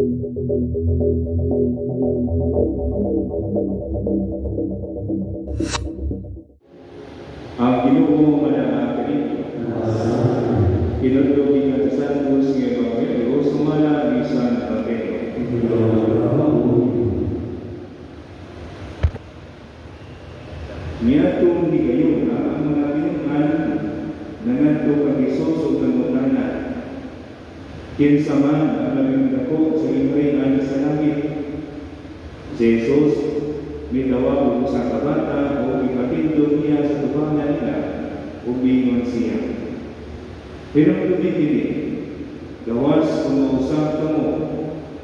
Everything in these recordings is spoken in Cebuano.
Ang Ginoo manaa kaninyo. Hinulog gikan sa Santos nga Ebanghelyo sumala ni San Mateo. Niadtong higayuna, ang mga tinun-an nangadto kang Hesus ug nangutana, "Kinsa man ang labing dako sa gingharian sa langit?" Si Jesus mitawag og usa ka bata ug gipatindog niya sa tubangan nila ug miingon siya, "Hinumdumi kini, gawas kung mausab kamo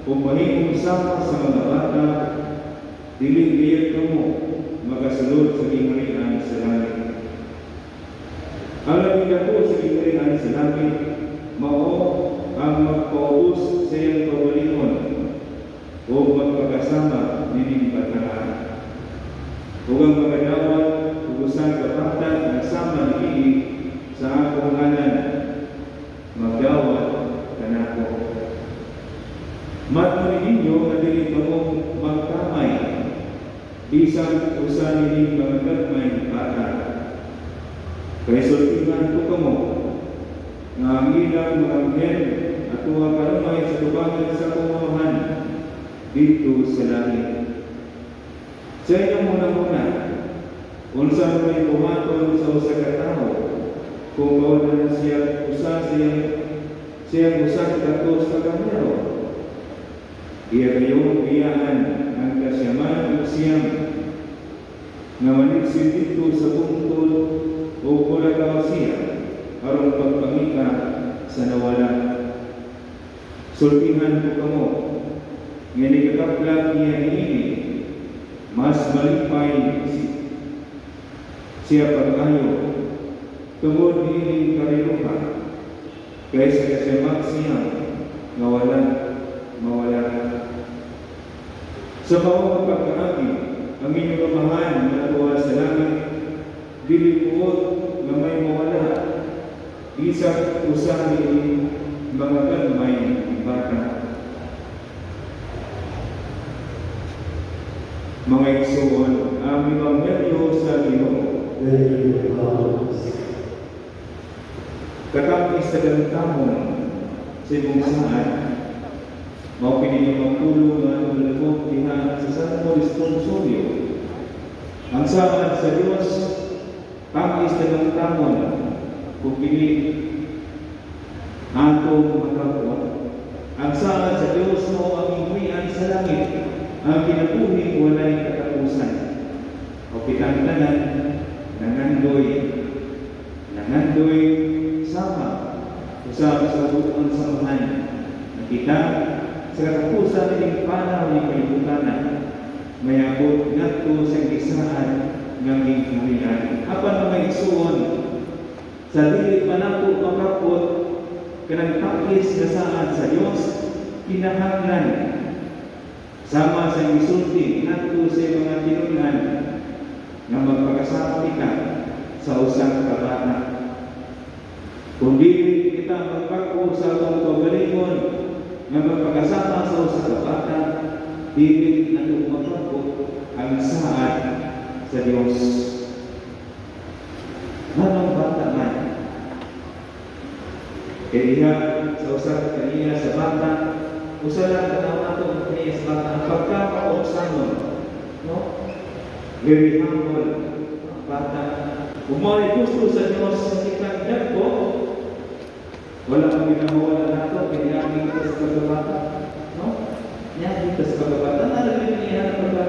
ug mahimong sama sa mga bata, dili gayud kamo makasulod sa gingharian sa langit. Ang labing dako sa gingharian sa langit mao ang magpaubos sa iyang kaugalingon ug magpakasama nining bataa. Ug ang makadawat og usa ka bata nga sama niini sa akong ngalan, magdawat kanako. Mat-on ninyo nga dili kamo magkamay bisan usa nining mga gagmay bata. Kay sultihan ko kamo nga ang ilang mga anghel atuwa kanumay sa tubangan sa akong Amahan didto sa langit. Sa inyong hunahuna, unsa may buhaton sa usa ka tawo kung mawad-an siya usa siyang usa ka gatos ka karnero? Iya gayong biyaan ang kasyaman ug 9 nga manigsid didto sa bungtod o mulakaw siya aron pagpangita sa nawala? Sultihan ko kamo nga nikakaplak niya niini, mas malipay siya pag-ayo tungod niining karneroha kaysa kasyamag 9 nga wala mawala. Sa mao nga pagkaagi, ang inyong Amahan nga tuwa sa langit dili buot nga may mawala bisan usa niining mga gagmay bata. Mga igsuon, ang Ebanghelyo sa Ginoo. Katamis sa gamtamon sa imong saad, mao kini nga pulong nga atong diha sa Salmo Responsorio. Ang saad sa Dios tamis na gamtamon kung kini atong makabot. Ang saad sa Dios mao ang gingharian sa langit, ang kinabuhi walay katapusan. O kitang tanan nangandoy, nangandoy sama usab sa buong samahan na kita sa katapusan ning panaw ni kalibutan mayabot ngadto sa gisaad nga gingharian. Apan, mga igsuon, sa dili pa nato makapot kanang takis nga saad sa Dios, kinahanglan sama sa gisulti ngadto sa mga tinun-an nga magpakasama kita sa usa ka bata. Kung dili kita magbag-o sa atong kaugalingon nga magpakasama sa usa ka bata, dili nato mapag-o ang saad sa Dios. Nganong bata man? Kay diha sa usa ka kaniya sa bata, usa lang tanaw nato ang kaniya sa bata, ang pagkamaugsanon, no? Very humble bata. Kung mao gusto sa Dios sa kitang dagko, wala kang ginagawa nato, kay niagi kita sa pagkabata. No? Niagi kita sa pagkabata. Nalagay niya na pagka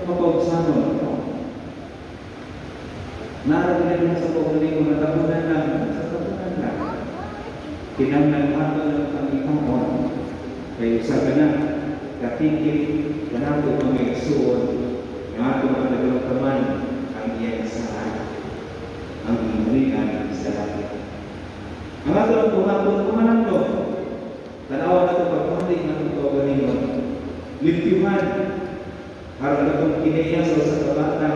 mapaugsanon. No? Nalagay niya sa pagkalingon, natabunan lang. Sa tabunan lang. Kinahanglan ato ng pangitaon. Kay usa ka na, katikit, kanato mga igsuon, nga ato ang nagramtaman ang iyang saad, ang gingharian sa langit. Ang ato ang buhaton, kumanando. Tanawa nato pagbalik ng atong kaugalingon. Limpyuhan. Aron atong kiniya sa usa ka bata,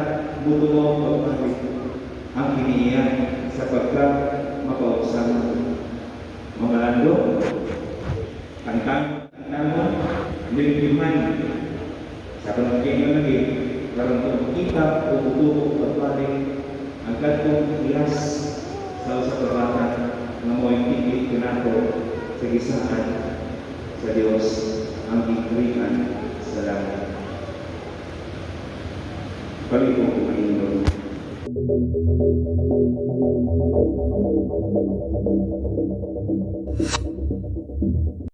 mutuo ang pagbalik. Ang kiniya sa pagka mapaugsanon. Mga lando, kantang, kantangon. Limpyuhan. Sa kanang kaya lagi, karon kung makita o mutuo pagbalik ang kadtong hiyas sa usa ka bata nga mo'y ticket kanato sa gisaad sa Dios, ang gingharian sa langit. Palihog ko mahindot.